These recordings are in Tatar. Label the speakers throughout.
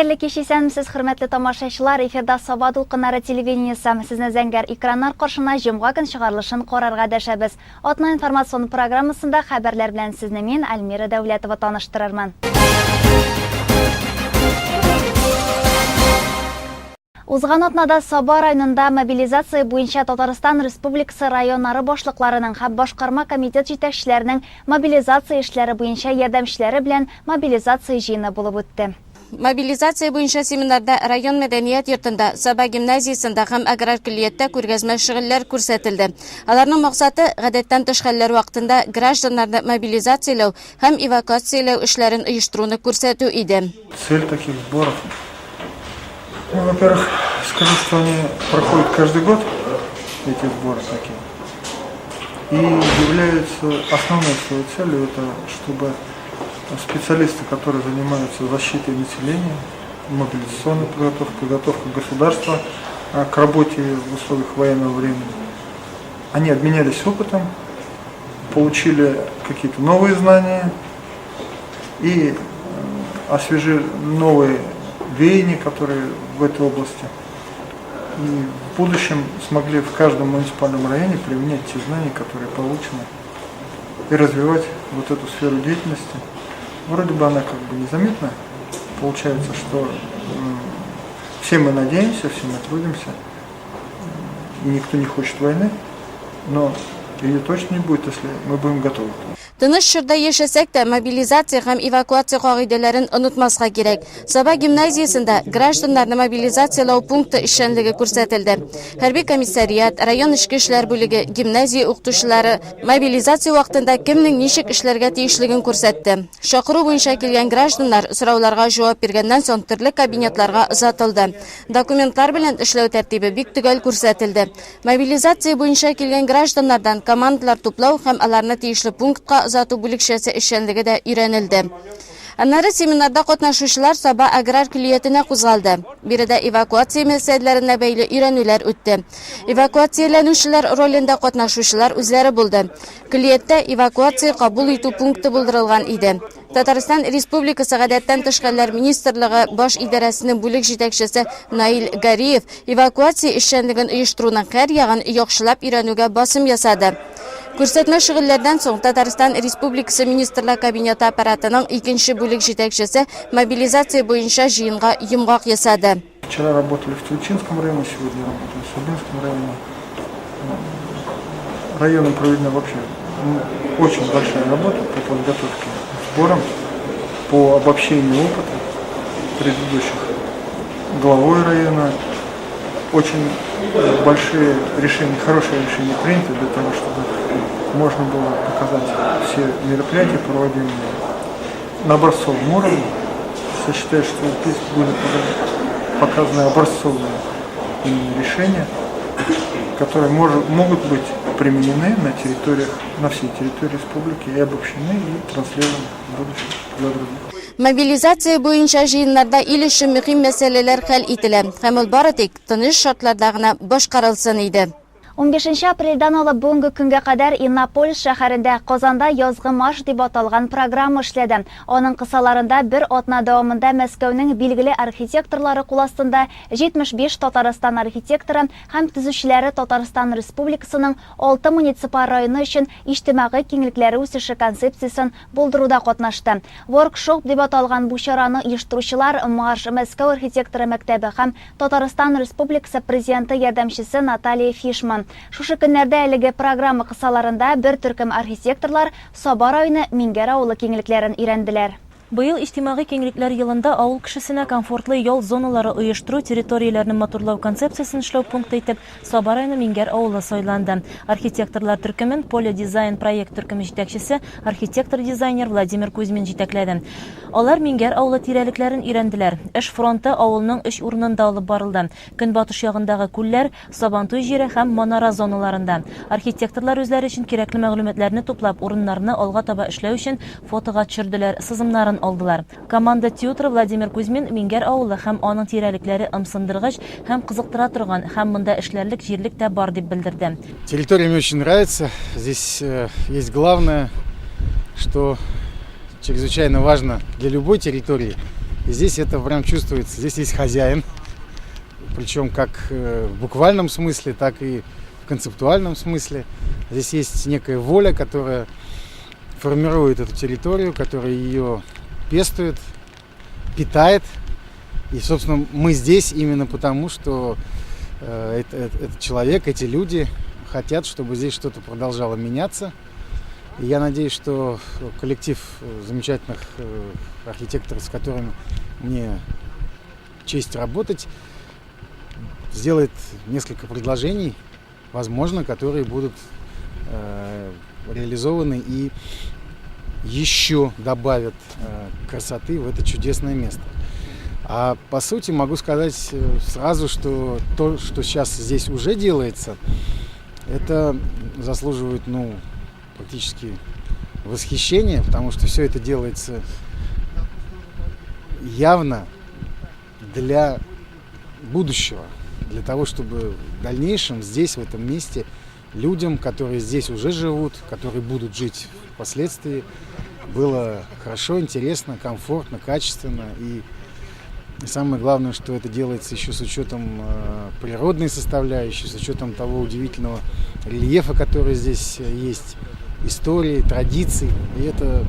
Speaker 1: Хәерле кич, исәнмесез, хөрмәтле тамашачылар! Эфирда Саба дулкыннары телевидениесе. Сезне зәңгәр экраннар каршына җомга көн чыгарылышын карарга дәшәбез. Атна информацион программасында хәбәрләр белән сезне мин, Альмира Дәүләтова таныштырырмын. Узган атнада Саба районында мобилизация буенча Татарстан Республикасы районнары башлыкларының һәм башкарма комитет җитәкчеләренең мобилизация эшләре буенча ярдәмчеләре белән мобилизация җыены булып үтте.
Speaker 2: Мобилизация буенча семинарда район мәдәният йортында, Саба гимназиясендә һәм аграр көллияттә күргәзмә шөгыльләр күрсәтелде. Аларның максаты, гадәттән тыш хәлләр вакытында гражданнарны мобилизацияләү һәм эвакуацияләү эшләрен оештыруны күрсәтү иде.
Speaker 3: Цель таких сборов, ну, во-первых, скажу, что они проходят каждый год, эти сборы такие, и являются основной своей целью, это чтобы специалисты, которые занимаются защитой населения, мобилизационной подготовкой, подготовкой государства к работе в условиях военного времени, они обменялись опытом, получили какие-то новые знания и освежили новые веяния, которые в этой области. И в будущем смогли в каждом муниципальном районе применять те знания, которые получены, и развивать вот эту сферу деятельности. Вроде бы она как бы незаметна. Получается, что все мы надеемся, все мы трудимся, и никто не хочет войны, но ее точно не будет, если мы будем готовы.
Speaker 2: Тыныч чорда яшәсәк тә, мобилизация һәм эвакуация кагыйдәләрен онытмаска кирәк. Саба гимназиясендә гражданнарны мобилизацияләү пункты эшчәнлеге күрсәтелде. Хәрби комиссариат, район эчке эшләр бүлеге, гимназия укытучылары мобилизация вакытында кемнең ничек эшләргә тиешлеген күрсәтте. Чакыру буенча килгән гражданнар сорауларга җавап биргәннән соң төрле кабинетларга озатылды. Документлар белән эшләү тәртибе бик төгәл күрсәтелде. Мобилизация буенча килгән гражданнардан командалар туплау һәм аларны тиешле пунктка озату бүлекчәсе эшчәнлеге дә өйрәнелде. Аннары семинарда катнашучылар Саба аграр көллиятенә кузгалды. Биредә эвакуация мәсьәләләренә бәйле өйрәнүләр үтте. Эвакуацияләнүчеләр ролендә катнашучылар үзләре булды. Көллияттә эвакуация кабул итү пункты булдырылган иде. Татарстан Республикасы Гадәттән тыш хәлләр министрлыгы баш идарәсенең бүлек җитәкчесе Наил Гариев эвакуация эшчәнлеген оештыруның һәр ягын яхшылап өйрәнүгә басым ясады. Күрсәтмә шөгыльләрдән соң Татарстан Республикасы Министрлар Кабинеты аппаратының икенче бүлек җитәкчесе мобилизация буенча җыенга йомгак ясады.
Speaker 3: Вчера работали в Тульчинском районе, сегодня работаем в Сабинском районе. Районом проведена вообще очень большая работа по подготовке к сборам, по обобщению опыта предыдущих главой района. Очень большие решения, хорошие решения приняты для того, чтобы можно было показать все мероприятия, проводимые на образцовом уровне. Я считаю, что здесь были показаны образцовые именно решения, которые могут быть применены на территориях, на всей территории республики и обобщены и транслированы в будущем для других.
Speaker 2: Мобилизация буенча җыеннарда ил өчен мөһим мәсьәләләр хәл ителә һәм ул бары тик тыныч шартларда гына башкарылсын иде.
Speaker 1: 15 апрельдән алып бүгенге көнгә кадәр Иннополис шәһәрендә Казанда язгы марш дип аталган программа эшләде. Аның кысаларында бер атна дәвамында Мәскәүнең билгеле архитекторлары кул астында 75 Татарстан архитекторы һәм төзүчеләре Татарстан Республикасының алты муниципаль районы өчен иҗтимагый киңлекләре үсеше концепциясен булдыруда катнашты. Воркшоп дип аталган бу чараны оештыручылар Марш Мәскәү архитекторы мәктәбе һәм Татарстан Республикасы Президенты ярдәмчесе Наталья Фишман. Шушы көннәрдә әлеге программа кысаларында бер төркем архитекторлар Саба районы Миңгәр авылы киңлекләрен өйрәнделәр.
Speaker 4: Быел Иҗтимагый киңлекләр елында авыл кешесенә комфортлы ял зоналары оештыру, территорияләрне матурлау концепциясен эшләү пункты итеп Саба районы Миңгәр авылы сайланды. Архитекторлар төркемен Поле дизайн проект төркеме җитәкчесе, архитектор-дизайнер Владимир Кузьмин җитәкләде. Алар Миңгәр авылы тирәлекләрен өйрәнделәр. Эш фронты авылның өч урынында алып барылды, көнбатыш ягындагы күлләр, Сабантуй җире һәм Манара зоналарында. Архитекторлар үзләре өчен кирәкле мәгълүматларны туплап, урыннарны алга таба эшләү өчен фотога төшерделәр, сызымнарын алдылар. Команда тьюторы Владимир Кузьмин Миңгәр авылы һәм аның тирәлекләре ымсындыргыч һәм кызыктыра торган һәм монда эшләрлек җирлек тә бар дип белдерде.
Speaker 5: Территория мне очень нравится. Здесь есть главное, что чрезвычайно важно для любой территории. И здесь это прям чувствуется. Здесь есть хозяин, причем как э, в буквальном смысле, так и в концептуальном смысле. Здесь есть некая воля, которая формирует эту территорию, которая ее пестует, питает. И, собственно, мы здесь именно потому, что э, этот, этот человек, эти люди хотят, чтобы здесь что-то продолжало меняться. И я надеюсь, что коллектив замечательных э, архитекторов, с которыми мне честь работать, сделает несколько предложений, возможно, которые будут э, реализованы и еще добавят э, красоты в это чудесное место. А по сути могу сказать э, сразу, что то, что сейчас здесь уже делается, это заслуживает, ну, практически восхищения, потому что все это делается явно для будущего, для того, чтобы в дальнейшем здесь, в этом месте, людям, которые здесь уже живут, которые будут жить впоследствии, было хорошо, интересно, комфортно, качественно. И самое главное, что это делается еще с учетом э, природной составляющей, с учетом того удивительного рельефа, который здесь э, есть, истории, традиций. И это,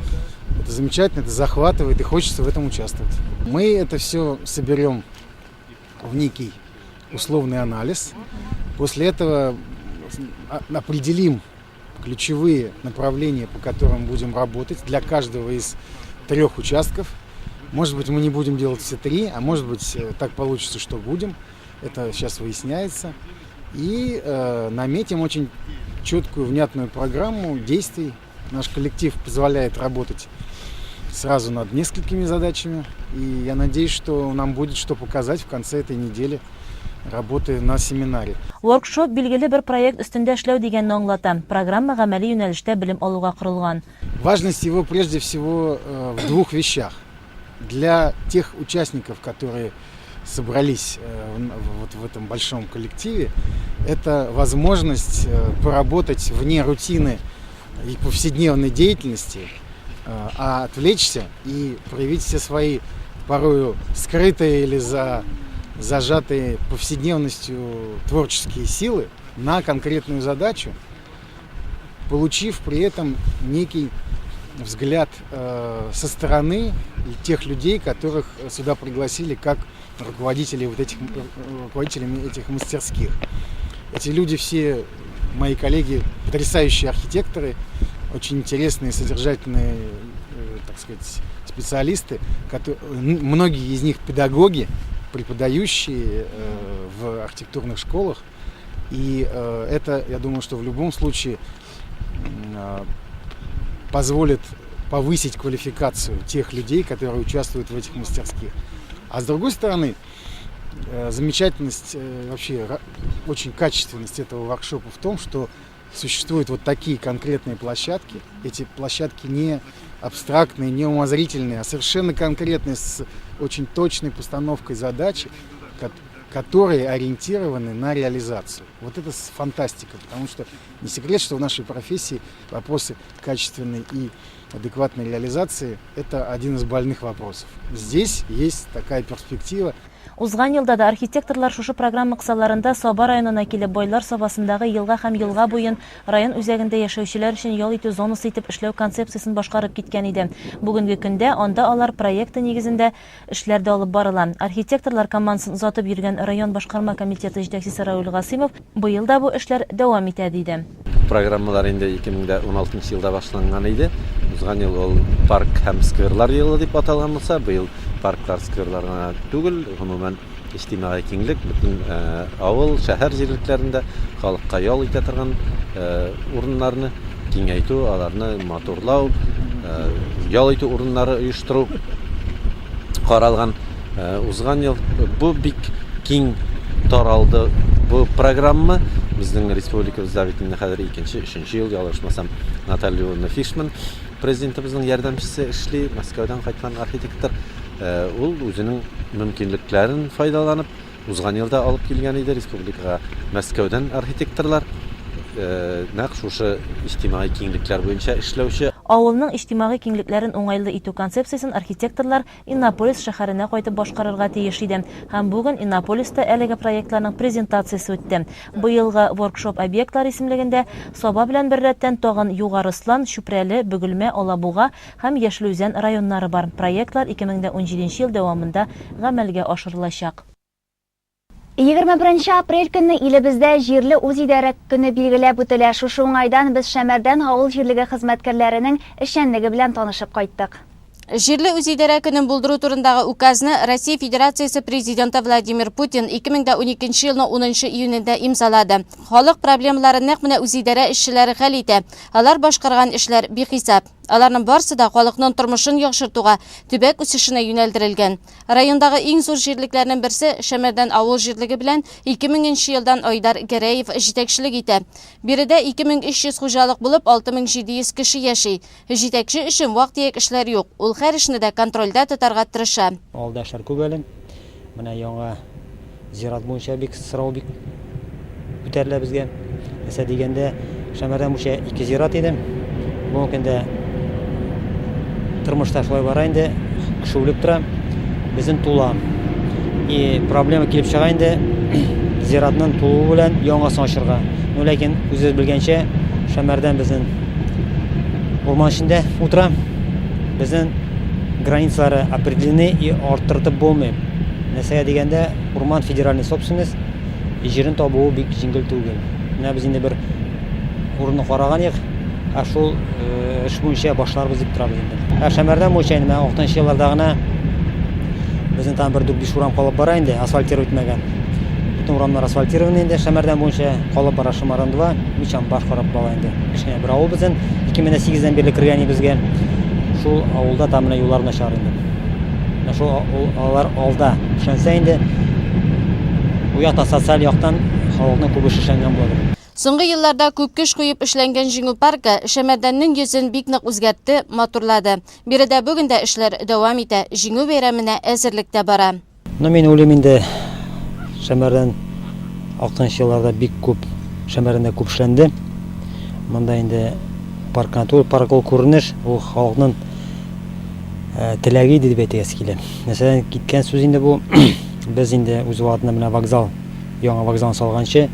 Speaker 5: это замечательно, это захватывает, и хочется в этом участвовать. Мы это все соберем в некий условный анализ. После этого определим ключевые направления, по которым будем работать для каждого из трех участков. Может быть, мы не будем делать все три, а может быть, э, так получится, что будем. Это сейчас выясняется. И э, наметим очень четкую, внятную программу действий. Наш коллектив позволяет работать сразу над несколькими задачами. И я надеюсь, что нам будет что показать в конце этой недели работы на семинаре.
Speaker 4: Воркшоп билгеле бер проект өстендә эшләү дигәнне аңлата. Программа гамәли юнәлештә белем алуга корылган.
Speaker 5: Важность его прежде всего э, в двух вещах. Для тех участников, которые собрались э, вот в этом большом коллективе, это возможность э, поработать вне рутины и повседневной деятельности, а отвлечься и проявить все свои порою скрытые или за зажатые повседневностью творческие силы на конкретную задачу, получив при этом некий взгляд э, со стороны тех людей, которых сюда пригласили как руководителей вот этих, руководителями этих мастерских. Эти люди все, мои коллеги, потрясающие архитекторы, очень интересные, содержательные, э, так сказать, специалисты, которые, многие из них педагоги, преподающие э, в архитектурных школах. И э, это, я думаю, что в любом случае позволит повысить квалификацию тех людей, которые участвуют в этих мастерских. А с другой стороны, замечательность, вообще очень качественность этого воркшопа в том, что существуют вот такие конкретные площадки. Эти площадки не абстрактные, не умозрительные, а совершенно конкретные, с очень точной постановкой задачи, которые ориентированы на реализацию. Вот это фантастика, потому что не секрет, что в нашей профессии вопросы качественной и адекватной реализации – это один из больных вопросов. Здесь есть такая перспектива.
Speaker 4: Узган елда да архитекторлар шушы программа кысаларында Саба районына килеп, Байлар Сабасындагы елга һәм елга буен район үзәгендә яшәүчеләр өчен ял итү зонасы итеп эшләү концепциясен башкарып киткән иде. Бүгенге көндә анда алар проекты нигезендә эшләр дә алып барыла. Архитекторлар командасын озатып йөргән район башкарма комитеты җитәкчесе Равил Гасыймов быел да бу эшләр дәвам итә диде.
Speaker 6: Программалар инде 2016 елда башланган иде. Узган ел ул парк һәм скверлар елы дип аталган булса, быел парклар, скверлар гына түгел, гомумән иҗтимагый киңлек бөтен э, авыл, шәһәр җирлекләрендә халыкка ял итә торган э, урыннарны киңәйтү, аларны матурлау, э, ял итү урыннары оештыру каралган. Узган ел бу бик киң таралды бу программа. Безнең республикабызда бит инде хәзер икенче, өченче ел, ялгышмасам, Наталья Львовна Фишман президентыбызның ярдәмчесе эшли, Мәскәүдән кайткан архитектор. Ул үзенең мөмкинлекләрен файдаланып, узган елда алып килгән иде республикага Мәскәүдән архитекторлар, нәкъ шушы иҗтимагый киңлекләр буенча эшләүче.
Speaker 4: Авылның иҗтимагый киңлекләрен уңайлы итү концепциясен архитекторлар Иннополис шәһәренә кайтып башкарырга тиеш иде. Һәм бүген Иннополиста әлеге проектларның презентациясе үтте. Быелгы воркшоп объектлары исемлегендә Саба белән беррәттән тагын Югары Ослан, Чүпрәле, Бөгелмә, Алабуга һәм Яшел Үзән районнары бар. Проектлар 2017 нче ел дәвамында гамәлгә ашырылачак.
Speaker 1: 21 нче апрель көнне илебездә җирле үзидарә көне билгеләп үтелә. Шушы уңайдан без Шәмәрдән авыл җирлеге хезмәткәрләренең эшчәнлеге белән танышып кайттык.
Speaker 2: Җирле үзидарә көнен булдыру турындагы указны Россия Федерациясе Президенты Владимир Путин 2012 нче елның унынчы июнендә имзалады. Халык проблемаларын нәкъ менә үзидарә эшчеләре хәл итә. Алар башкарган эшләр бихисап. Аларның барсы да халыкның тормышын яхшыртуга, төбәк үсешенә юнәлдерелгән. Райондагы иң зур җирлекләрнең берсе Шәмәрдән авыл җирлеге белән 2000 нче елдан Айдар Гәрәев җитәкчелек итә. Биредә 2300 хуҗалык булып, 6700 кеше яши. Җитәкче өчен вак-төяк эшләр юк, ул һәр эшне дә контрольдә тотарга тырыша.
Speaker 7: Алда эшләр күп әле. Менә яңа зират буенча бик сорау бик күтәрелә безгә. Нәрсә дигәндә, Шәмәрдән буенча ике зират иде. Бүгенге көндә тормышта шулай бара инде, кеше үлеп тора, безнең тула. И проблема килеп чыга инде зиратның тулуы белән яңасын ачырга. Ну, ләкин үзегез белгәнчә, Шәмәрдән безнең урман эчендә утыра. Безнең границалары определены и арттыртып булмый. Нәрсәгә дигәндә, урман федеральный собственность, и җирен табуы бик җиңел түгел. Менә без инде бер урынны караган идек, ә шул э, эш буенча башларбыз дип торабыз инде. Ә Шәмәрдән буенча инде менә 60 елларда гына безнең там бер дүрт-биш урам калып бара инде, асфальтировать итмәгән. Бөтен урамнар асфальтированный инде Шәмәрдән буенча калып бара Шымаран 2, Мичамбаш карап бала инде. Кечкенә бер авыл безнең, 2008-дән бирле кергән безгә. Шул авылда там менә юллар начар инде. Менә шул алар алда эшләнсә инде, бу якта социаль яктан халыкның күп эше эшләнгән булыр.
Speaker 2: Соңгы елларда күп көч куеп эшләнгән Җиңү паркы Шәмәрдәннең йөзен бик нык үзгәртте, матурлады. Биредә бүген дә эшләр дәвам итә, Җиңү бәйрәменә әзерлек тә бара.
Speaker 7: Ну, мин уйлыйм инде, Шәмәрдән 60 елларда бик күп, Шәмәрдәндә күп эшләнде. Монда инде парк кына түгел, парк ул күренеш, ул халыкның э, теләге иде дип әйтәсе килә. Мәсәлән, киткән сүз инде бу. Без инде үз вакытында менә вокзал, яңа вокзалны салганчы,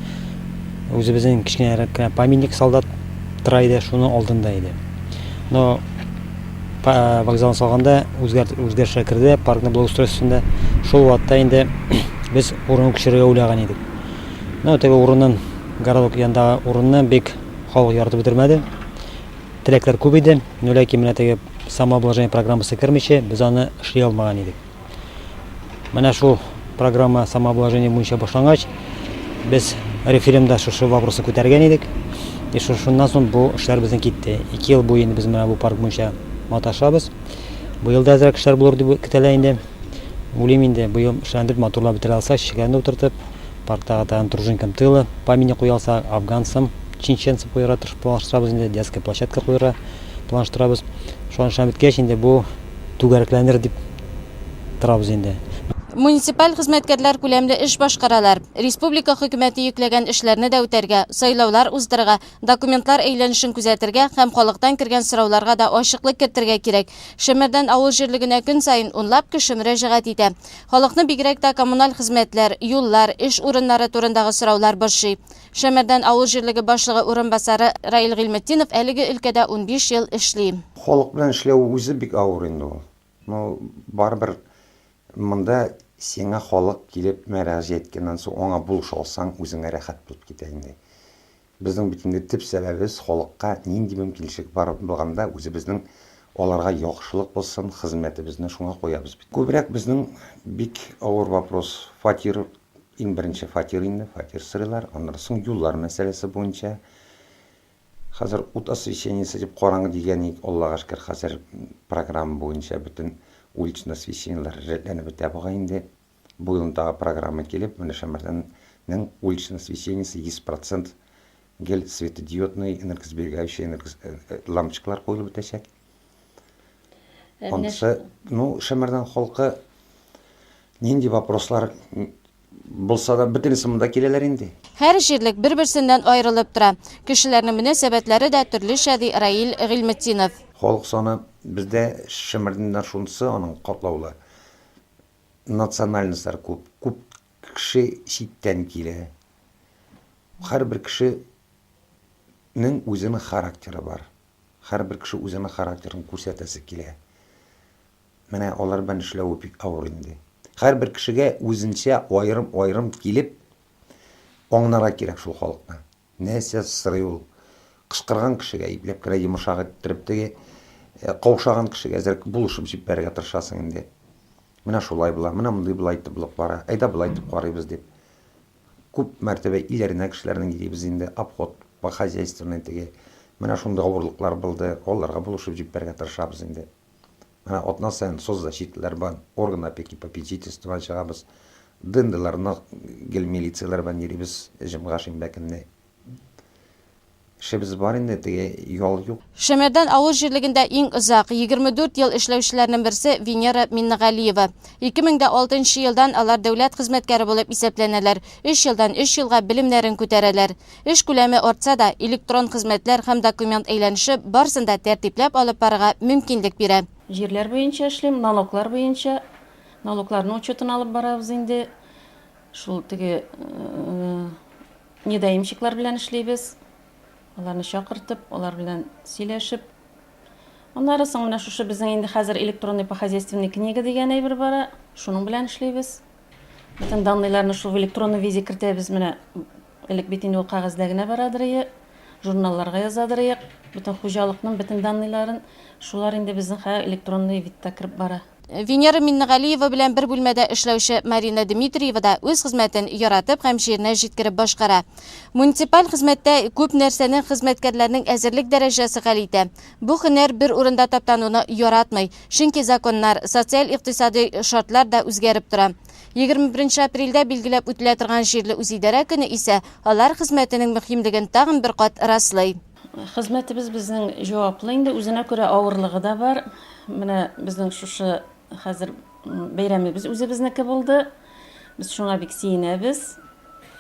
Speaker 7: үзебезнең кечкенәрәк кенә памятник солдат тора иде, шуның алдында иде. Но вокзалны салганда үзгәрешләр керде, паркны благоустройствосында. Шул вакытта инде без урынны күчерергә уйлаган идек. Ну, теге урынын, городок янындагы урынны бик халык яратып бетермәде. Теләкләр күп иде, но ләкин менә теге самообложение программасы кермичә, без аны эшли алмаган идек. Менә шул программа самообложение буенча башлангач, без референдумда шушы вопросны күтәргән идек. И шуннан соң бу эшләр безнең китте. Ике ел буе инде без менә бу парк буенча маташабыз. Быел да әзрәк эшләр булыр дип көтәлә инде. Уйлыйм инде, быел эшләндереп, матурлап бетерә алсак, чәчәкләрне утыртып, парктагы тагын труженикам тыла памятник куя алсак, афганцам, чеченцам куярга планлаштырабыз инде, детская площадка куярга планлаштырабыз. Шулар эшләнеп беткәч, инде бу түгәрәкләнер дип торабыз инде.
Speaker 2: Муниципаль хезмәткәрләр күләмле эш башкаралар. Республика хөкүмәте йөкләгән эшләрне дә үтәргә, сайлаулар уздырырга, документлар әйләнешен күзәтергә һәм халыктан кергән сорауларга да ачыклык кертергә кирәк. Шәмәрдән авыл җирлегенә көн саен унлап кеше мөрәҗәгать итә. Халыкны бигрәк тә коммуналь хезмәтләр, юллар, эш урыннары турындагы сораулар борчый. Шәмәрдән авыл җирлеге башлыгы урынбасары Раил Гыйльметдинов әлеге өлкәдә 15 ел эшли.
Speaker 8: Халык белән эшләү үзе бик авыр инде ул. Но барыбер монда сиңа халык килеп мәрәҗәгать иткәннән соң аңа булыша алсаң, үзеңә рәхәт булып китә инде. Безнең бит инде төп сәбәбебез халыкка нинди мөмкинчелек бар булганда үзебезнең аларга яхшылык булсын, хезмәтебезне шуңа куябыз бит. Күбрәк безнең бик авыр вопрос фатир Иң беренче фатир инде, фатир сорыйлар, аннан соң юллар мәсьәләсе буенча. Хәзер ут освещениесе дип караңгы дигән ик, Аллага шөкер, хәзер программа буенча бөтен уличный освещениеләр рәтләнеп бетә бугай инде. Бу елны тагы программа килеп, менә Шәмәрдәннең уличный освещениесе 100 процент гел светодиодный, энергосберегающий энерго лампочкалар куелып бетәчәк. Анысы, ну, Шәмәрдән халкы нинди вопрослар булса да, бөтенесе монда киләләр инде.
Speaker 2: Һәр җирлек бер-берсеннән аерылып тора. Кешеләрнең мөнәсәбәтләре дә төрлечә, ди Раил Гыйльметдинов.
Speaker 8: Халык саны бездә Шәмәрдәндә шунысы аның катлаулы. Национальностьлар күп, күп кеше читтән килә. Һәрбер кешенең үзенең характеры бар. Һәрбер кеше үзенең характерын күрсәтәсе килә. Менә алар белән эшләве бик авыр инде. Һәрбер кешегә үзенчә аерым-аерым килеп аңнарга кирәк шул халыкны. Нәрсә сорый ул? Кычкырган кешегә ипләп кенә йомшак иттереп теге э, каушаган кешегә әзрәк булышып җибәрергә тырышасың инде. Менә шулай була, менә мондый болай итеп булып бара, әйдә болай итеп карыйбыз дип. Күп мәртәбә өйләренә кешеләрнең йөрибез инде, обход по хозяйственный теге. Менә шундый авырлыклар булды, аларга булышып җибәрергә тырышабыз инде. Менә атна саен соцзащиталар белән, орган опеки попечительстводан чыгабыз. Дендаларны гел милицияләр белән йөрибез җомга, шимбә көнне. Эшебез бар инде, теге ял юк.
Speaker 2: Шәмәрдән авыл җирлегендә иң озак, 24 ел эшләүчеләрнең берсе Венера Миннегалиева. 2006 нчы елдан алар дәүләт хезмәткәре булып исәпләнәләр, өч елдан өч елга белемнәрен күтәрәләр. Эш күләме артса да, электрон хезмәтләр һәм документ әйләнеше барысын да тәртипләп алып барырга мөмкинлек бирә.
Speaker 9: Җирләр буенча эшлим, налоглар буенча. Налогларның учетын алып барабыз инде. Шул теге недоимщиклар белән эшлибез. Аларны чакыртып, алар белән сөйләшеп. Аннары соң менә шушы безнең инде хәзер электронный похозяйственный книга дигән әйбер бара. Шуның белән эшлибез. Бөтен данныйларны шул в электронный виде кертәбез менә. Элек бит инде ул кәгазьдә генә барадыр ие, журналларга язадыр иек. Бөтен хуҗалыкның бөтен данныйларын шулар инде безнең хәзер электронный видта кереп бара.
Speaker 2: Венера Миннегалиева белән бер бүлмәдә эшләүче Марина Дмитриева да үз хезмәтен яратып һәм җиренә җиткереп башкара. Муниципаль хезмәттә күп нәрсәне хезмәткәрләрнең әзерлек дәрәҗәсе хәл итә. Бу һөнәр бер урында таптануны яратмый, чөнки законнар, социаль-икътисадый шартлар да үзгәреп тора. 21 апрельдә билгеләп үтелә торган җирле үзидарә көне исә алар хезмәтенең мөһимлеген тагын бер кат раслый.
Speaker 9: Хезмәтебез безнең җаваплы инде, үзенә күрә авырлыгы да бар. Менә безнең шушы хәзер бәйрәмебез үзебезнеке булды. Без шуңа бик сөенәбез.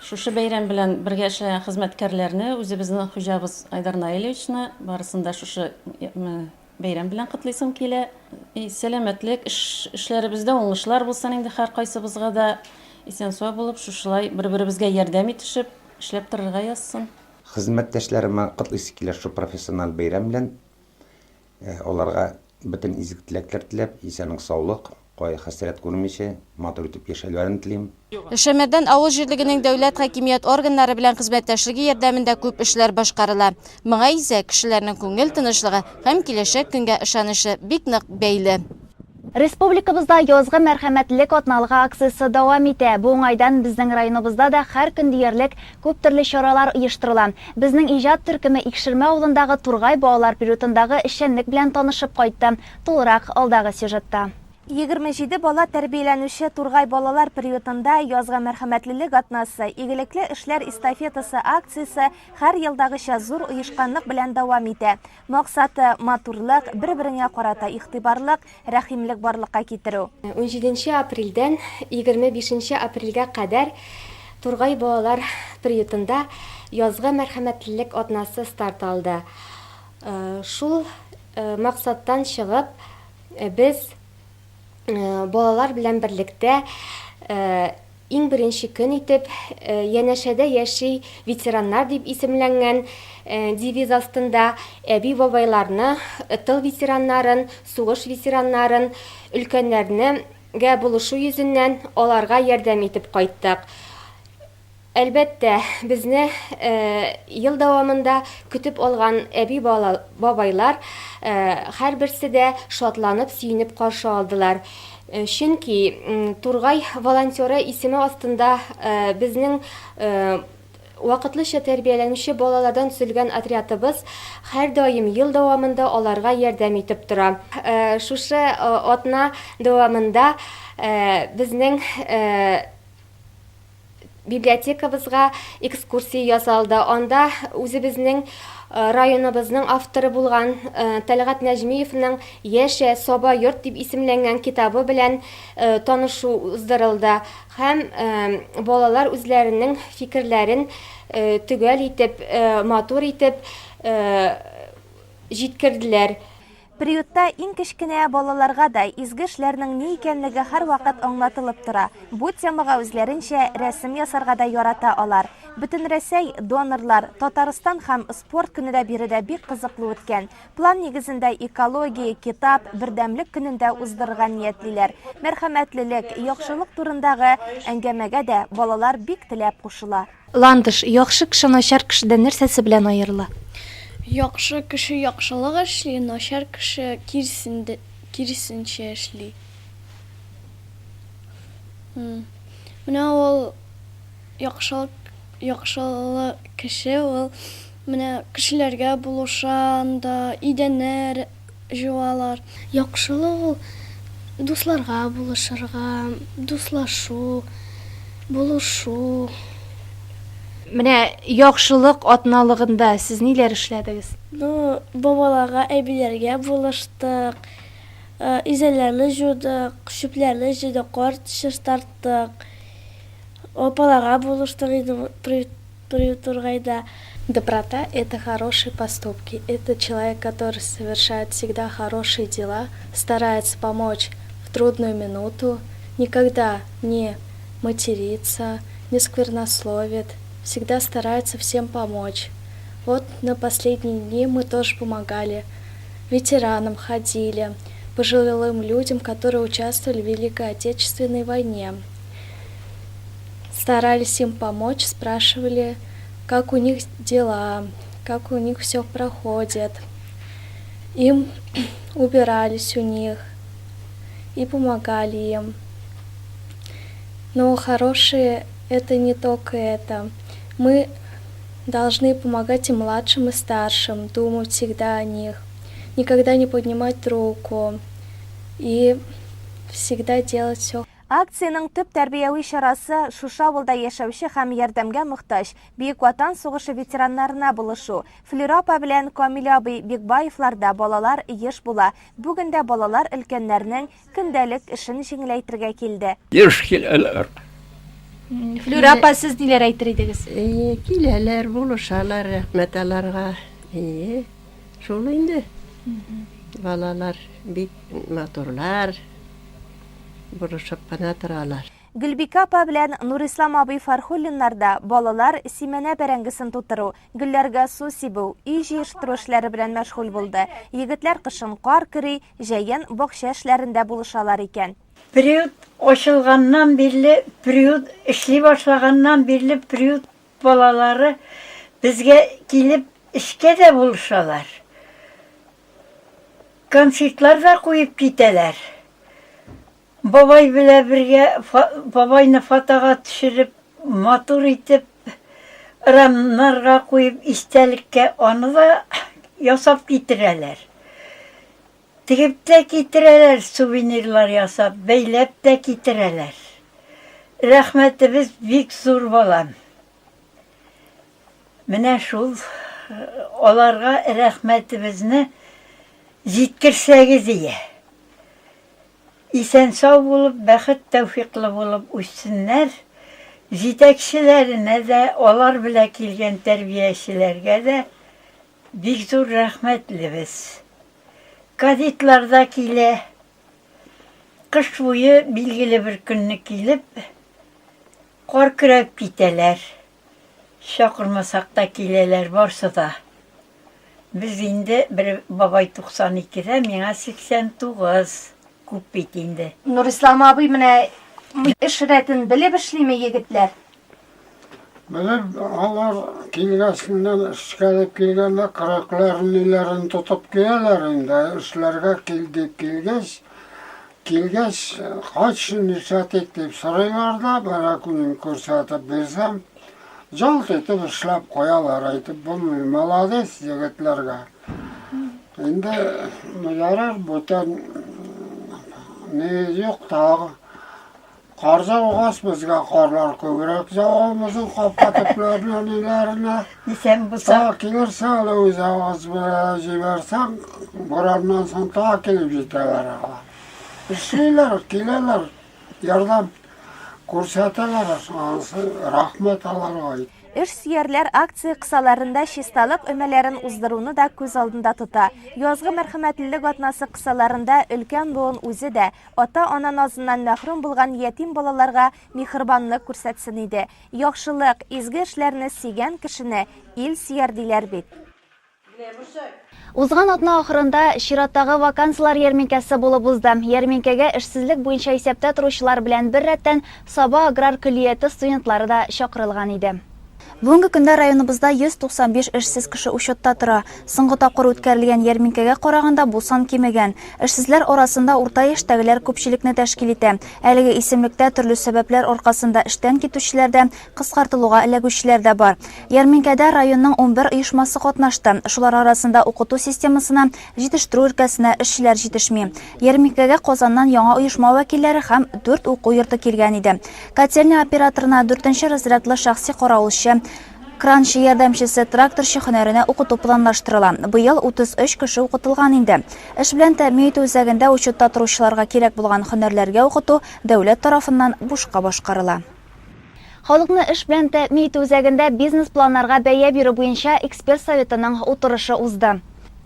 Speaker 9: Шушы бәйрәм белән бергә эшләгән хезмәткәрләрне, үзебезнең хуҗабыз Айдар Наилевичны, барысын да шушы бәйрәм белән котлыйсым килә. И, сәламәтлек, эш, эшләребездә уңышлар булсын инде һәркайсыбызга да. Исән-сау булып, шушылай бер-беребезгә ярдәм итешеп, эшләп торырга язсын.
Speaker 8: Хезмәттәшләремә котлыйсы килә шушы профессиональ бәйрәм белән. Аларга бөтен изге теләкләр теләп, исәнлек-саулык, кайгы-хәсрәт күрмичә, матур итеп яшәүләрен телим.
Speaker 2: Шәмәрдән авыл җирлегенең дәүләт хакимият органнары белән хезмәттәшлеге ярдәмендә күп эшләр башкарыла. Моңа исә кешеләрнең күңел тынычлыгы һәм киләчәк көнгә ышанычы бик нык бәйле.
Speaker 1: Республикабызда Язгы мәрхәмәтлелек атналыгы акциясе дәвам итә. Бу уңайдан безнең районыбызда да һәр көн диярлек күп төрле чаралар оештырыла. Безнең иҗат төркеме Икшермә авылындагы Тургай балалар приютындагы эшчәнлек белән танышып кайтты. Тулырак алдагы сюжетта.
Speaker 10: 27 бала тәрбияләнүче Тургай балалар приютында Язгы мәрхәмәтлелек атнасы, игелекле эшләр эстафетасы акциясе һәр елдагыча зур оешканлык белән дәвам итә. Максаты, матурлык, бер-береңә карата игътибарлык, рәхимлек барлыкка китерү.
Speaker 11: Унҗиденче апрельдән 25 апрельгә кадәр Тургай балалар приютында Язгы мәрхәмәтлелек атнасы старт алды. Шул максаттан чыгып, без балалар белән берлектә Иң беренче көн итеп, Янәшәдә яши ветераннар дип исемләнгән девиз астында әби-бабайларны, тыл ветераннарын, сугыш ветераннарын, өлкәннәрне гә булышу йөзеннән аларга ярдәм итеп кайттык. Әлбәттә, безне ел дәвамында көтеп алган әби-бабайлар һәрберсе дә шатланып, сөенеп каршы алдылар. Чөнки Тургай волонтеры исеме астында безнең вакытлыча тәрбияләнүче балалардан төзелгән отрядыбыз һәрдаим ел дәвамында аларга ярдәм итеп тора. Шушы атна дәвамында безнең Библиотекабызга экскурсия ясалды. Анда үзебезнең районыбызның авторы булган Тәлгать Нәҗмиевның Яшә, Саба йорт дип исемләнгән китабы белән танышу уздырылды һәм балалар үзләренең фикерләрен төгәл итеп, матур итеп җиткерделәр.
Speaker 10: Приютта иң кечкенә балаларга да изге эшләрнең ни икәнлеге һәрвакыт аңлатылып тора. Бу темага үзләренчә рәсем ясарга да ярата алар. Бөтенрәсәй донорлар, Татарстан һәм спорт көне дә биредә бик кызыклы үткән. План нигезендә экология, китап, бердәмлек көнен дә уздырырга ниятлиләр. Мәрхәмәтлелек, яхшылык турындагы әңгәмәгә дә балалар бик теләп кушыла.
Speaker 12: Ландыш, яхшы кеше начар кешедән нәрсәсе белән аерыла?
Speaker 13: Яхшы кеше яхшылык эшли, начар кеше киресенчә эшли. Менә ул яхшылык, яхшылы кеше ул менә кешеләргә булыша анда, идәннәр җуалар. Яхшылык ул дусларга булышырга, дуслашу, булышу.
Speaker 12: Менә яхшылык атналыгында сез ниләр эшләдегез?
Speaker 13: Ну, бабаларга, әбиләргә булыштык, изәләрне җудык, чүпләрне җыйдык, кар чистарттык, апаларга булыштык инде Приют Тургайда.
Speaker 14: Доброта – это хорошие поступки, это человек, который совершает всегда хорошие дела, старается помочь в трудную минуту, никогда не матерится, не сквернословит, всегда старается всем помочь. Вот на последние дни мы тоже помогали, ветеранам ходили, пожилым людям, которые участвовали в Великой Отечественной войне. Старались им помочь, спрашивали, как у них дела, как у них все проходит. Им убирались у них и помогали им. Но хорошие это не только это. Мы должны помогать и младшим, и старшим, думать всегда о них, никогда не поднимать руку и всегда делать все
Speaker 10: Акциянең төп тәрбияви чарасы, шушы авылда яшәүче һәм ярдәмгә мохтаҗ Бөек Ватан сугышы ветераннарына булышу. Флюра апа белән Камил абый Бикбаевларда балалар еш була. Бүген дә балалар өлкәннәрнең көндәлек эшен җиңеләйтергә килде.
Speaker 15: Еш киләләр.
Speaker 12: Флюра апа, сез ниләр әйтер идегез?
Speaker 16: Әйе, киләләр, булышалар, рәхмәт аларга. Әйе, шул инде. Балалар бик матурлар. Борышып кына торалар.
Speaker 10: Гөлбикә апа белән Нурислам абый Фәрхуллиннарда балалар симәнә бәрәңгесен тутыру, гөлләргә су сибү, өй җыештыру эшләре белән мәшгуль булды. Егетләр кышын кар көри, җәен бакча эшләрендә булышалар икән.
Speaker 17: Приют ачылганнан бирле, приют эшли башлаганнан бирле приют балалары безгә килеп эшкә дә булышалар. Конфетлар да куеп китәләр. Бабай белә бергә бабайны фотога төшереп, матур итеп рамнарга куеп истәлеккә аны да ясап китерәләр. Тегеп тә китерәләр, сувенирлар ясап, бәйләп тә китерәләр. Рәхмәтебез бик зур, балам. Менә шул аларга рәхмәтебезне җиткерсәгез ие. Исән-сау булып, бәхет-тәүфиклы булып үссеннәр. Җитәкчеләренә дә, алар белән килгән тәрбиячеләргә дә бик зур рәхмәтлебез. Кадетлар да килә. Кыш буе билгеле бер көнне килеп, кар көрәп китәләр. Чакырмасак та киләләр барсы да. Без инде бер бабай 92 дә, миңа 89. Күп бит инде.
Speaker 12: Нурислам абый, менә эш рәтен белеп эшлиме егетләр?
Speaker 18: Белеп, алар килгәченнән эшкә дип килгәндә көрәкләрен, ниләрен тотып киләләр инде. Эшләргә кил дип килгәч, килгәч, кайчан нишләтик дип сорыйлар да, бәрәкүнен күрсәтеп бирсәм, жалт итеп эшләп куялар, әйтеп булмый. Молодец егетләргә. Инде ярар, бүтән ни юк тагы. Кар жаугач, безгә карлар күбрәк жава, безнең капка төпләренә, ниләренә.
Speaker 17: Исән булсак.
Speaker 18: Тагы килерсә, әле үзе авыз белән җибәрсәң, бураннан соң тагы килеп җитәләр алар. Эшлиләр, киләләр, ярдәм күрсәтәләр, анысы рәхмәт аларга.
Speaker 10: Эш сөярләр акция кысаларында чисталык өмәләрен уздыруны да күз алдында тота. Язгы мәрхәмәтлелек атнасы кысаларында өлкән буын үзе дә ата-ана назыннан мәхрүм булган ятим балаларга миһербанлык күрсәтсен иде. Яхшылык, изге эшләрне сөйгән кешене ил сөяр диләр бит.
Speaker 1: Узган атна ахырында чираттагы вакансияләр ярминкәсе булып узды. Ярминкәгә эшсезлек буенча исәптә торучылар белән беррәттән Саба аграр көллияте студентлары да чакырылган иде. Бүгенге көндә районыбызда 195 эшсез кеше учетта тора. Соңгы тапкыр үткәрелгән ярминкәгә караганда бу сан кимегән. Эшсезләр арасында урта яшьтәгеләр күпчелекне тәшкил итә. Әлеге исемлектә төрле сәбәпләр аркасында эштән китүчеләр дә, кыскартылуга эләгүчеләр дә бар. Ярминкәдә районның 11 оешмасы катнашты. Шулар арасында укыту системасына, җитештерү өлкәсенә эшчеләр җитешми. Ярминкәгә Казаннан яңа оешма вәкилләре һәм дүрт уку йорты килгән иде. Котельня операторына дүртенче разрядлы шәхси каравылчы, кранчы ярдәмчесе, тракторчы һөнәренә укыту планлаштырыла. Быел 33 кеше укытылган инде. Эш белән тәэмин итү үзәгендә учетта торучыларга кирәк булган һөнәрләргә укыту дәүләт тарафыннан бушка башкарыла. Халыкны эш белән тәэмин итү үзәгендә бизнес-планнарга бәя бирү буенча эксперт советының утырышы узды.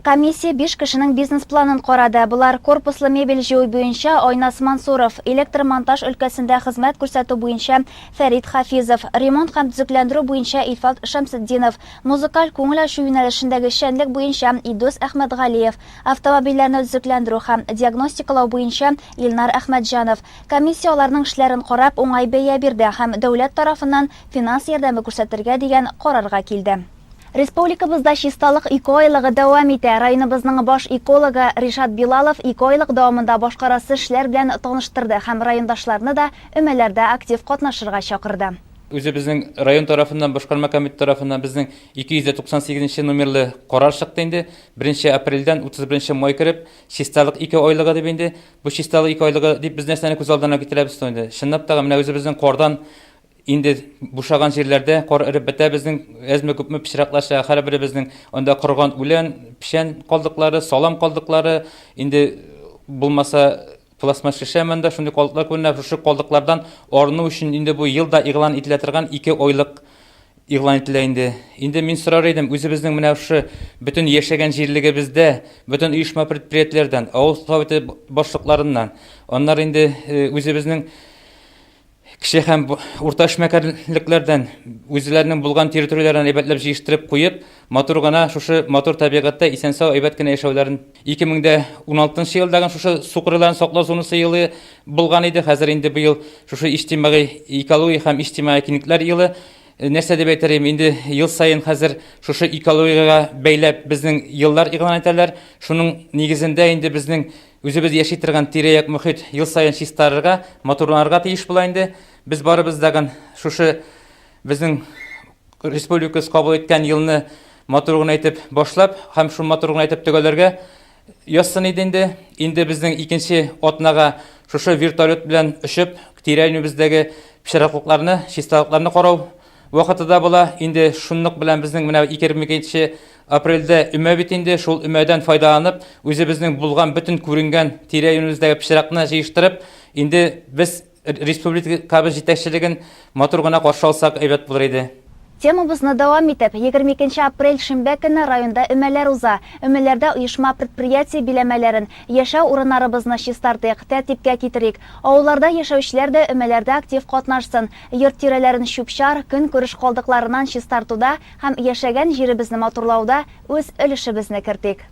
Speaker 1: Комиссия биш кешенең бизнес-планын карады. Болар, корпуслы мебель җыю буенча Айназ Мансуров, электр-монтаж өлкәсендә хезмәт күрсәтү буенча Фәрит Хафизов, ремонт һәм төзекләндерү буенча Илфат Шәмсетдинов, музыкаль күңел ачу юнәлешендәге эшчәнлек буенча Илдус Әхмәтгалиев, автомобильләрне төзекләндерү һәм диагностикалау буенча Илнар Әхмәтҗанов. Комиссия аларның эшләрен карап, уңай бәя бирде һәм дәүләт тарафыннан финанс ярдәме күрсәтергә дигән карарга килде. Республикабызда чисталык экоайлыгы дәвам итә. Районыбызның баш экологы Ришат Билалов экоайлык дәвамында башкарасы эшләр белән таныштырды һәм райондашларны да өмәләрдә актив катнашырга чакырды.
Speaker 15: Үзебезнең район тарафыннан, башкарма комитет тарафыннан безнең 298 нче номерлы карар чыкты инде. Беренче апрельдән 31 нче май кереп, чисталык экоайлыгы дип инде. Бу чисталык экоайлыгы дип без нәрсәне күз алдына китерәбез соң инде? Чынлап та, менә үзебезнең кардан Инде бушаган җирләрдә кар эреп бетә, безнең әзме-күпме пычраклар чыга, һәрберебезнең анда корыган үлән, печән калдыклары, салам калдыклары, инде булмаса пластмасс шешә монда шундый калдыклар күренә. Шушы калдыклардан арыну өчен инде бу елда игълан ителә торган ике айлык игълан ителә инде. Инде мин сорар идем, үзебезнең менә шушы бөтен яшәгән җирлегебездә, бөтен оешма-предприятиеләрдән, авыл советы башлыкларыннан, аннары инде үзебезнең Кече һәм урта эшмәкәрлекләрдән үзләренең булган территорияләрен әйбәтләп җыештырып куеп, матур гына шушы матур табигатьтә исән-сау әйбәт кенә яшәүләрен. 2016 елдагы шушы су кырыйларын саклау зонасы елы булган иде. Хәзер инде быел шушы иҗтимагый экология һәм иҗтимагый киңлекләр елы. Нәрсә дип әйтер идем, инде ел саен хәзер шушы экологиягә бәйләп безнең еллар игълан итәләр. Шуның нигезендә инде безнең Үзебез яши торган тирә-як мохит ел саен чистарырга, матурланырга тиеш була инде. Без барыбыз дагын шушы безнең республикабыз кабул иткән елны матур гына итеп башлап һәм шул матур гына итеп төгәлләргә язсын иде инде. Инде безнең икенче атнага шушы вертолет белән очып, тирә-юнебездәге пычраклыкларны, чисталыкларны карау Вакыты да була, инде шунлык белән безнең менә 22 апрельдә өмә бит инде, шул өмәдән файдаланып, үзебезнең булган бөтен күренгән тирә-юнебездәге пычракны җыештырып, инде без республикабыз җитәкчелеген матур гына каршы алсак әйбәт булыр иде.
Speaker 1: Темабызны дәвам итеп, 22 апрель шимбә көнне районда өмәләр уза. Өмәләрдә оешма-предприятие биләмәләрен, яшәү урыннарыбызны чистартыйк, тәртипкә китерик. Авылларда яшәүчеләр дә өмәләрдә актив катнашсын. Йорт тирәләрен чүп-чар, көнкүреш калдыкларыннан чистартуда һәм яшәгән җиребезне матурлауда үз өлешебезне кертик.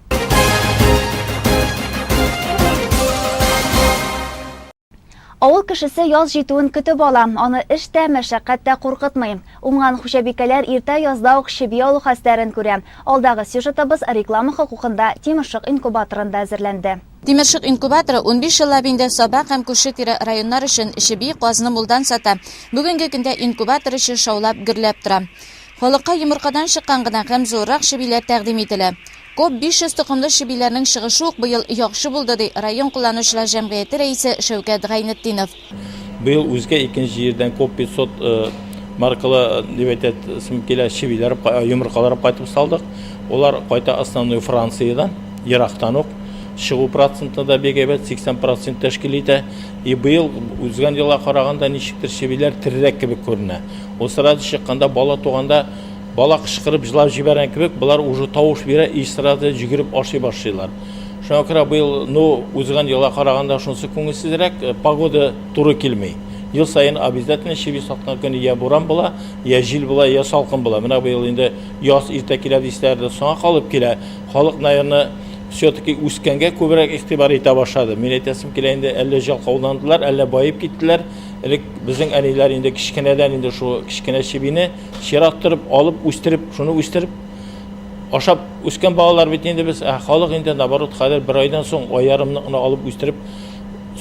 Speaker 1: Авыл кешесе яз җитүен көтеп ала. Аны эш тә, мәшәкать тә куркытмый. Уңган хуҗабикәләр иртә язда ук чеби алу хәстәрен күрә. Алдагы сюжетыбыз реклама хокукында Тимершык инкубаторында әзерләнде.
Speaker 2: Тимершык инкубаторы 15 еллап инде Саба һәм күрше-тирә районнар өчен чеби, казны мулдан сата. Бүгенге көндә инкубатор эше шаулап, гөрләп тора. Халыкка йомыркадан чыккан гына һәм зуррак чебиләр тәкъдим ителә. Коп 500 токымлы чебиләрнең чыгышы ук быел яхшы булды, ди район кулланучылар җәмгыяте рәисе Шәүкәт Гайнетдинов.
Speaker 19: Быел үзгә икенче җирдән Коп 500 маркалы дип әйтәсем килә, чебиләр, йомыркалар кайтып салдык. Алар кайта основной Франциядән, ерактан ук. Чыгу проценты да бик әйбәт, 80 процент тәшкил итә. И быел узган елга караганда ничектер чебиләр терерәк кебек күренә. Ул сразу чыкканда, бала туганда, бала кычкырып җылап җибәргән кебек, болар уже тавыш бирә и сразу йөгереп ашый башлыйлар. Шуңа күрә быел, ну, узган елга караганда шунысы күңелсезрәк, э, погода туры килми. Ел саен обязательно чеби саткан көне я буран була, я җил була, я салкын була. Менә быел инде яз иртә килә дисәләр дә, соңа калып килә. Халык, наверное, все-таки үскәнгә күбрәк игътибар итә башлады. Мин әйтәсем килә инде, әллә җалкауландылар, әллә баеп киттеләр. Элек безнең әниләр инде кечкенәдән инде шул кечкенә чебине чират торып алып, үстереп, шуны үстереп ашап үскән балалар бит инде без. Ә халык инде наоборот хәзер бер айдан соң ай ярымны гына алып үстереп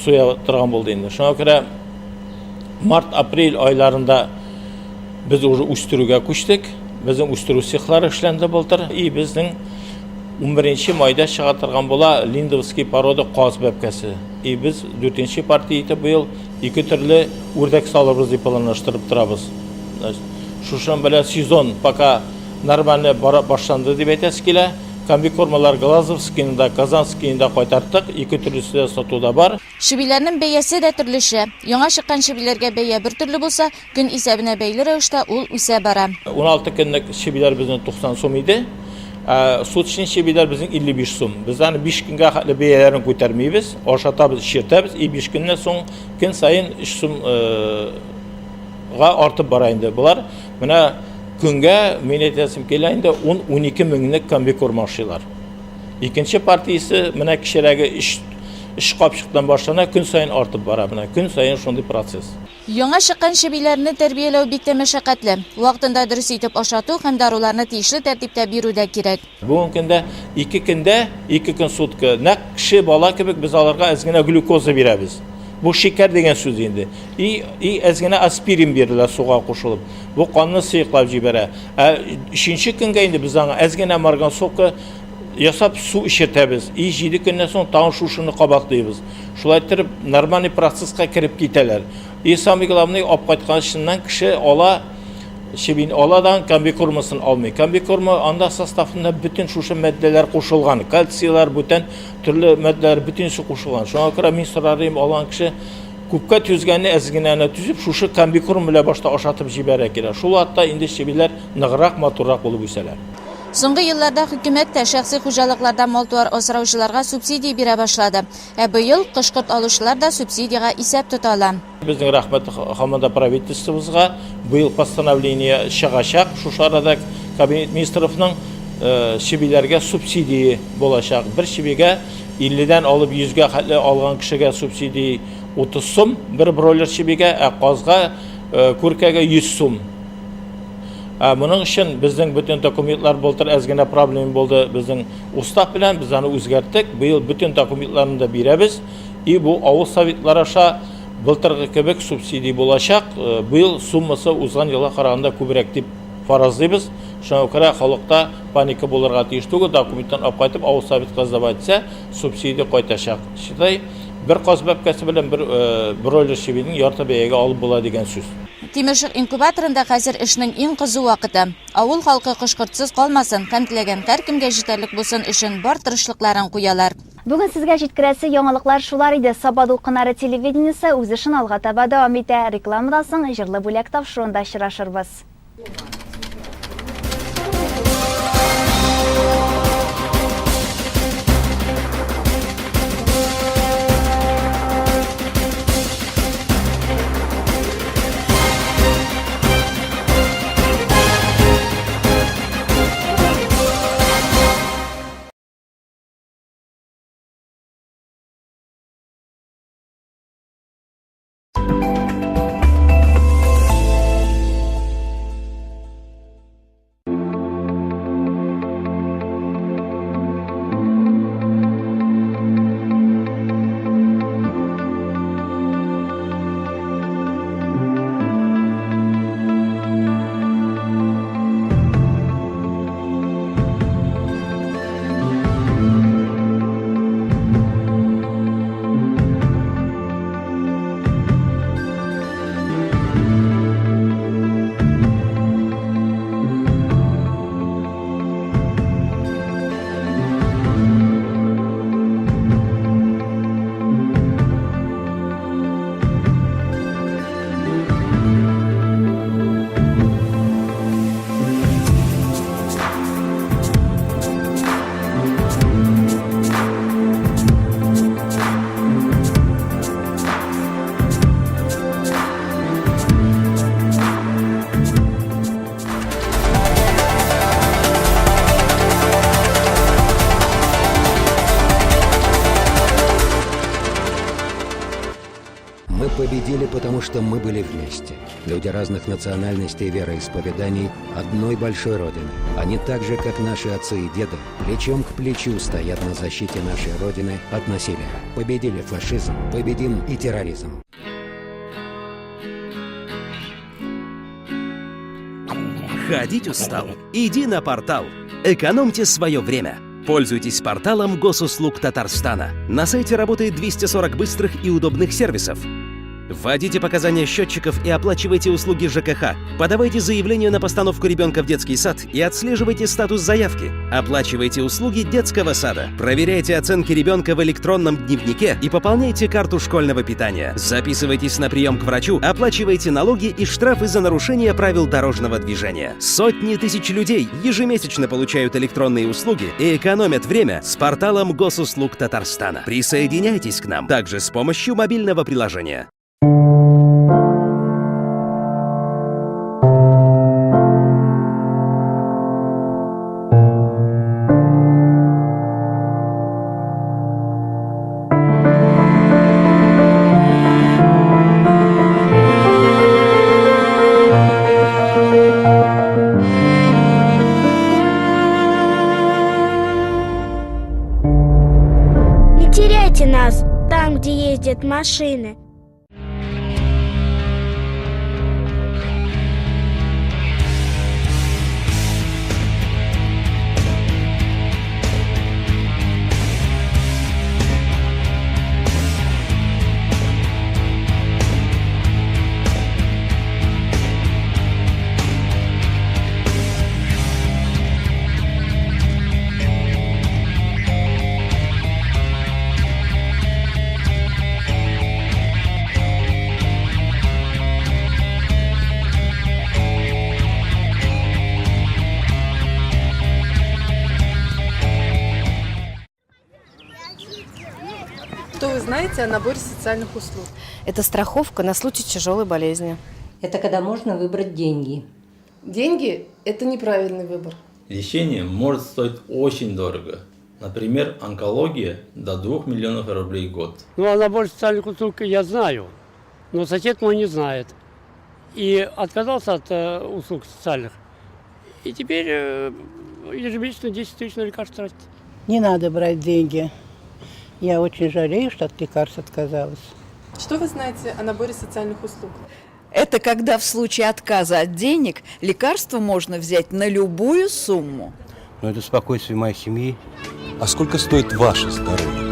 Speaker 19: суя торган булды инде. Шуңа күрә март-апрель айларында без уже үстерүгә күчтек. Безнең үстерү цехлары эшләнде былтыр. И безнең 11 майда чыга торган була линдовский порода каз бәбкәсе. И без 4 партия итеп быел ике төрле үрдәк салырбыз дип планлаштырып торабыз. Шушының белән сезон пока нормально бара башланды дип әйтәсе килә. Комбикормалар Глазовскийны да, Казанскийны да кайтарттык. Ике төрлесе дә сатуда бар.
Speaker 2: Чебиләрнең бәясе дә төрлечә. Яңа чыккан чебиләргә бәя бер төрле булса, Көн исәбенә бәйле рәвештә ул үсә бара.
Speaker 19: 16 көнлек чебиләр безнең 90 сум иде. Ә суточный чебиләр безнең 55 сум. Без аны 5 көнгә хәтле бәяләрен күтәрмибез, ашатабыз, эчертәбез, и 5 көннән соң көн саен 3 сум га артып бара инде. Болар менә көнгә, мин әйтәсем килә инде, 10-12 меңлек комбикорм ашыйлар. Икенче партиясе менә кечерәге 3 3 капчыктан башлана, көн саен артып бара. Менә көн саен шундый процесс.
Speaker 2: Яңа чыккан чебиләрне тәрбияләү бик тә мәшәкатьле. Вакытында дөрес итеп ашату һәм даруларны тиешле тәртиптә бирү дә кирәк.
Speaker 19: Бүгенге көндә ике көндә, ике көн сутка, нәкъ кеше бала кебек без аларга әз генә глюкоза бирәбез. Бу шикәр дигән сүз инде. И, и әз генә аспирин бирелә суга кушылып. Бу канны сыеклап җибәрә. Ә өченче көнгә инде без аңа әз генә марганцовка ясап су эчертәбез. И җиде көннән соң тагын шушыны кабатлыйбыз. Шулай иттереп, нормальный процесска кереп китәләр. И самый главный, алып кайтканчыннан кеше ала, чебин ала да комбикормасын алмый. Комбикорма анда составында бөтен шушы матдәләр кушылган. Кальцийлар, бүтән төрле матдәләр бөтенесе кушылган. Шуңа күрә мин сорар идем, алган кеше күпкә түзгәнне әз генә түзеп, шушы комбикорм белән башта ашатып җибәрә кирәк. Шул вакытта инде чебиләр ныграк, матуррак булып үсәләр.
Speaker 2: Соңгы елларда хөкүмәт тә шәхси хуҗалыкларда мал-туар асраучыларга субсидия бирә башлады. Ә быел кош-корт алучылар да субсидиягә исәп тота ала.
Speaker 19: Безнең рәхмәт һаман да правительствобызга. Быел постановление чыгачак, шушы арада Кабинет министровның чебиләргә субсидия булачак. Бер чебигә 50 дән алып 100 гә хәтле алган кешегә субсидия 30 сум, бер бройлер чебигә, ә казга, күркәгә 100 сум. Ә моның өчен безнең бөтен документлар былтыр әз генә проблема булды безнең устав белән, без аны үзгәрттек. Быел бөтен документларны да бирәбез. И бу авыл советлары аша былтыргы кебек субсидия булачак. Э, быел суммасы узган елга караганда күбрәк дип фаразлыйбыз. Шуңа күрә халыкта паника булырга тиеш түгел. Документтан алып кайтып авыл советка сдавать итсә, субсидия кайтачак. Считай, бер каз бәбкәсе белән бер э, бройлер чебинең ярты бәягә алып була дигән сүз.
Speaker 2: Тимершык инкубаторында хәзер эшнең иң кызу вакыты. Авыл халкы кош-кортсыз калмасын һәм теләгән һәркемгә җитәрлек булсын өчен бар тырышлыкларын куялар.
Speaker 1: Бүген сезгә җиткерәсе яңалыклар шулар иде. Саба дулкыннары телевидениесе үз эшен алга таба дәвам итә. Рекламадан соң Җырлы бүләк тапшыруында очрашырбыз.
Speaker 20: победили, потому что мы были вместе. Люди разных национальностей и вероисповеданий одной большой Родины. Они так же, как наши отцы и деды, плечом к плечу стоят на защите нашей Родины от насилия. Победили фашизм, победим и терроризм.
Speaker 21: Ходить устал? Иди на портал. Экономьте свое время. Пользуйтесь порталом Госуслуг Татарстана. На сайте работает 240 быстрых и удобных сервисов. Вводите показания счетчиков и оплачивайте услуги ЖКХ. Подавайте заявление на постановку ребенка в детский сад и отслеживайте статус заявки. Оплачивайте услуги детского сада. Проверяйте оценки ребенка в электронном дневнике и пополняйте карту школьного питания. Записывайтесь на прием к врачу, оплачивайте налоги и штрафы за нарушение правил дорожного движения. Сотни тысяч людей ежемесячно получают электронные услуги и экономят время с порталом Госуслуг Татарстана. Присоединяйтесь к нам также с помощью мобильного приложения.
Speaker 13: Не теряйте нас там, где ездят машины.
Speaker 22: Что вы знаете о наборе социальных услуг?
Speaker 23: Это страховка на случай тяжелой болезни.
Speaker 24: Это когда можно выбрать деньги.
Speaker 22: Деньги – это неправильный выбор.
Speaker 25: Лечение может стоить очень дорого. Например, онкология до 2 миллионов рублей в год.
Speaker 26: Ну, о наборе социальных услуг я знаю, но сосед мой не знает. И отказался от услуг социальных. И теперь ежемесячно 10 тысяч на лекарства тратит.
Speaker 27: Не надо брать деньги. Я очень жалею, что от лекарств отказалась.
Speaker 22: Что вы знаете о наборе социальных услуг?
Speaker 28: Это когда в случае отказа от денег лекарство можно взять на любую сумму.
Speaker 29: Но это спокойствие моей семьи. А сколько стоит ваше здоровье?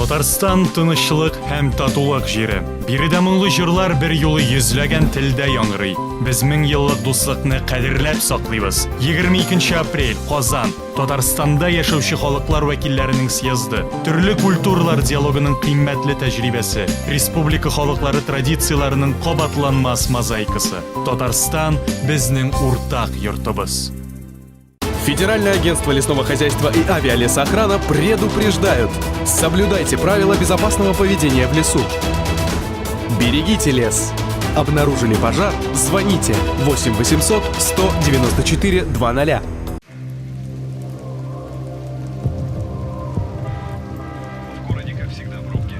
Speaker 30: Татарстан тынычлык һәм татулык җире. Биредә моңлы җырлар бер юлы йөзләгән телдә яңгырый. Без мең еллык дуслыкны кадерләп саклыйбыз. 22 апрель, Казан, Татарстанда яшәүче халыклар вәкилләренең съезды. Төрле культуралар диалогының кыйммәтле тәҗрибәсе, республика халыклары традицияләренең кабатланмас мозаикасы. Татарстан безнең уртак йортыбыз.
Speaker 31: Федеральное агентство лесного хозяйства и авиалесоохрана предупреждают. Соблюдайте правила безопасного поведения в лесу. Берегите лес. Обнаружили пожар? Звоните 8 800 194 00.
Speaker 32: В городе, как всегда, пробки.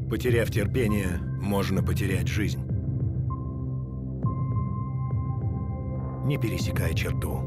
Speaker 33: Потеряв терпение, можно потерять жизнь. Не пересекай черту.